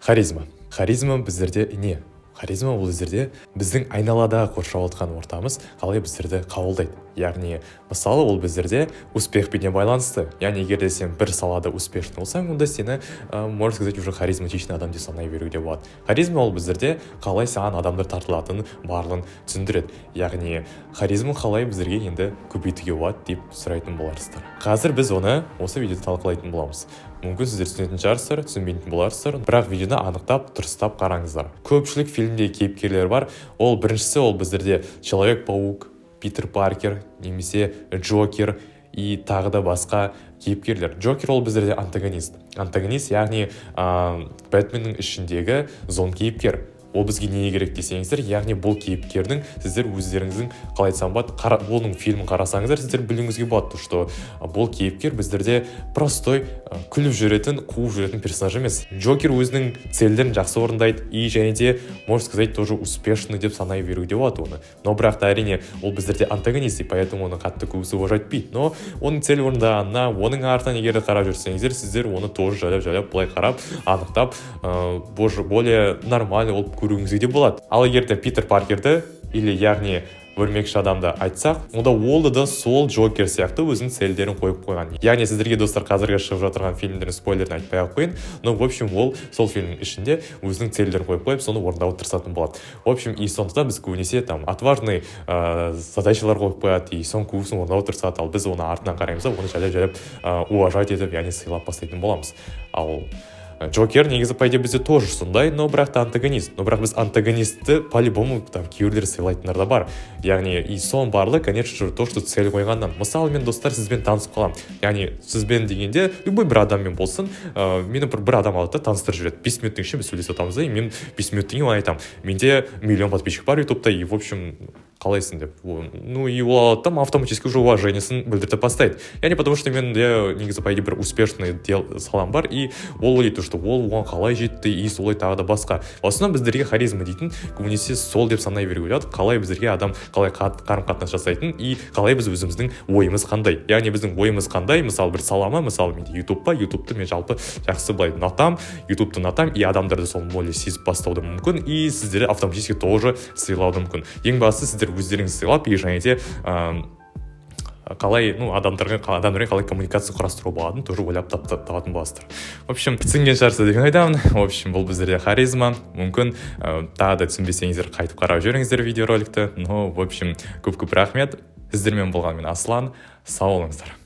Харизма. Харизма біздерде не? Харизма ол біздерде біздің айналада қоршап отқан ортамыз қалай біздерді қабылдайды. Яғни, мысалы, ол біздерде успехпенен байланысты. Яғни, егер де сен бір салада успешный болсаң, онда сені, можно сказать, уже харизматичный адам деп санай беруге болады. Харизма ол біздерде қалай саған адамдар тартылатынын барлығын түсіндіреді. Яғни, харизма қалай біздерге енді көбейтуге болады деп сұрайтын боларсыздар. Қазір біз оны осы видеода талқылайтын боламыз. Мүмкін, сіздер түсінетін шығарсыздар, түсінбейтін боларсыздар, бірақ видеоны анықтап, дұрыстап қараңыздар. Көпшілік фильмде кейіпкерлер бар. Ол біріншісі, ол біздерде Человек паук Питер Паркер немесе Джокер и тағы да басқа кейіпкерлер. Джокер ол біздерде антагонист. Антагонист, яғни Бэтменнің ішіндегі зон кейіпкер. Ол бізге не керек десеңіздер, яғни бұл кейіпкердің сіздер өздеріңіздің, қалай айтсам болады, оның фильмін қарасаңыздар, сіздер білуіңізге болады, что бұл кейіпкер біздерде простой күліп жүретін, қуып жүретін персонаж емес. Джокер өзінің цельдерін жақсы орындайды и және де, можно сказать, тоже успешный деп санай беруге болады оны. Но бірақ та, әрине, ол біздерде антагонист, и поэтому оны қатты көбісі уважать етпейді. Но оның цель орындағанына, оның артынан егер де қарап жүрсеңіздер, сіздер оны тоже жайлап жайлап былай қарап, анықтап, более нормальный болып көруіңізге де болады. Ал егер де Питер Паркерді или, яғни, Өрмекші адамды айтсақ, онда ол да сол Джокер сияқты өзінің цельдерін қойып қойған. Яғни, сіздерге, достар, қазіргі шығып жатырған фильмдердің спойлерін айтпай ақ қояйын, но, в общем, ол сол фильмнің ішінде өзінің цельдерін қойып қойып, соны орындауға тырысатын болады. В общем, и сондықтан біз көбінесе там отважный задачалар қойып қояды и соның көбісін орындауға тырысады. Ал біз оны артынан қараймыз да, оны жайлап жайлап уважать етіп, яғни сыйлап бастайтын боламыз. Ал Джокер негізі, по идее, бізде тоже сондай, но бірақ та антагонист. Но бірақ біз антагонистті по любому там кейбіреулер сыйлайтындар да бар. Яғни, и соның барлығы, конечно же, то, что цель қойғаннан. Мысалы, мен, достар, сізбен танысып қаламын. Яғни, сізбен дегенде, любой бір адаммен болсын, мені бір адам алады да, таныстырып жібереді. 5 минуттың ішінде біз сөйлесіп жатамыз да, и мен 5 минуттан кейін оған айтамын: «Менде миллион подписчик бар ютубта, и, в общем, қалайсың?» — деп. Ну и ол алады да, автоматически уже уважениесін білдіртіп бастайды. Яғни, потому что менде негізі, по идее, бір успешный дел салам бар, и ол ойлайды, что ол оған қалай жетті, и солай тағы да басқа. В основном біздерге харизма дейтін көбінесе сол деп санай беруге болады: қалай біздерге адам қалай қарым қатынас жасайтын и қалай біз өзіміздің ойымыз қандай. Яғни, біздің ойымыз қандай, мысалы, бір сала ма, мысалы, менде ютуб па, ютубты мен жалпы жақсы былай ұнатамын, ютубты ұнатамын, и адамдарды сол более сезіп бастауы да мүмкін, и сіздерді автоматически тоже сыйлауы да мүмкін. Ең бастысы, сіздер өздеріңіз сыйлап и және де қалай, ну, адамдарға, адамдармен қалай коммуникация құрастыруға болатынын тоже ойлап табатын боласыздар. В общем, түсінген шығарсыздар деген ойдамын. В общем, бұл біздерде харизма. Мүмкін, тағы да түсінбесеңіздер, қайтып қарап жіберіңіздер видеороликті. Но, в общем, көп көп рахмет. Сіздермен болған мен, Аслан. Сау болыңыздар.